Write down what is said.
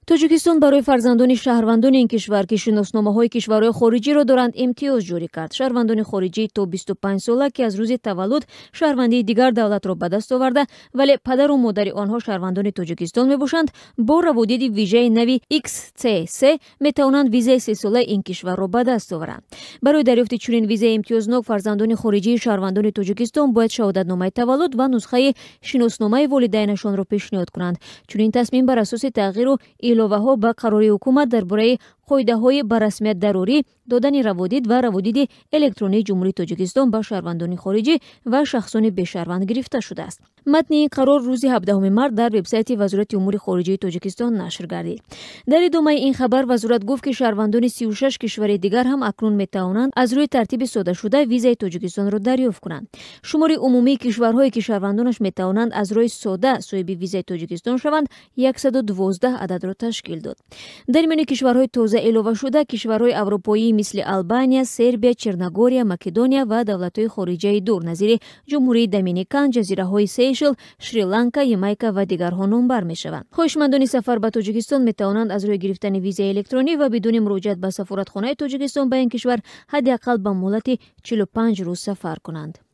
Тоҷикистон барои фарзандони шаҳрвандони ин кишвар, ки шиносномаҳои кишварҳои хориҷиро доранд, имтиёз ҷорӣ кард. Шаҳрвандони хориҷӣ то 25 сола, ки аз рӯзи таваллуд шаҳрвандии дигар давлатро ба даст оварда, вале падару модари онҳо шаҳрвандони Тоҷикистон мебошанд, бо раводиди вижаи нави XC3 метавонанд визаи сесолаи ин кишварро ба даст оваранд. Барои дарёфти чунин визаи имтиёзнок фарзандони хориҷии шаҳрвандони Тоҷикистон бояд шаҳодатномаи таваллуд ва нусхаи шиносномаи волидайнашонро пешниҳод кунанд. Чунин тасмим бар асоси тағйиру иловаҳо ба қарори ҳукумат дар бораи қоидаҳои ба расмият дарорӣ додани раводид ва раводиди электронии Ҷумҳурии Тоҷикистон ба шаҳрвандони хориҷӣ ва шахсони бешаҳрванд гирифта шудааст. Матни ин қарор рӯзи 17 март дар вебсайти Вазорати умури хориҷии Тоҷикистон нашр гардид. Дар идомаи ин хабар вазорат гуфт, ки шаҳрвандони 36 кишвари дигар ҳам акнун метавонанд аз рӯи тартиби содашуда визаи Тоҷикистонро дарёфт кунанд. Шумори умумии кишварҳое, ки шаҳрвандонаш метавонанд аз роҳи сода соҳиби визаи Тоҷикистон шаванд, 112 ададро ташкил дод. Дар миёни кишварҳои тоза иловашуда кишварҳои аврупоӣ мисли Албания, Сербия, Черногория, Македония ва давлатҳои хориҷаи дур назири Ҷумҳурии Доминикан, ҷазираҳои Сейшел, Шри-Ланка, Ямайка ва дигарҳо номбар мешаванд. Хоҳишмандони сафар ба Тоҷикистон метавонанд аз рӯи гирифтани визаи электронӣ ва бидуни муроҷиат ба сафоратхонаи Тоҷикистон ба ин кишвар ҳадди ақал ба муҳлати 45 рӯз сафар кунанд.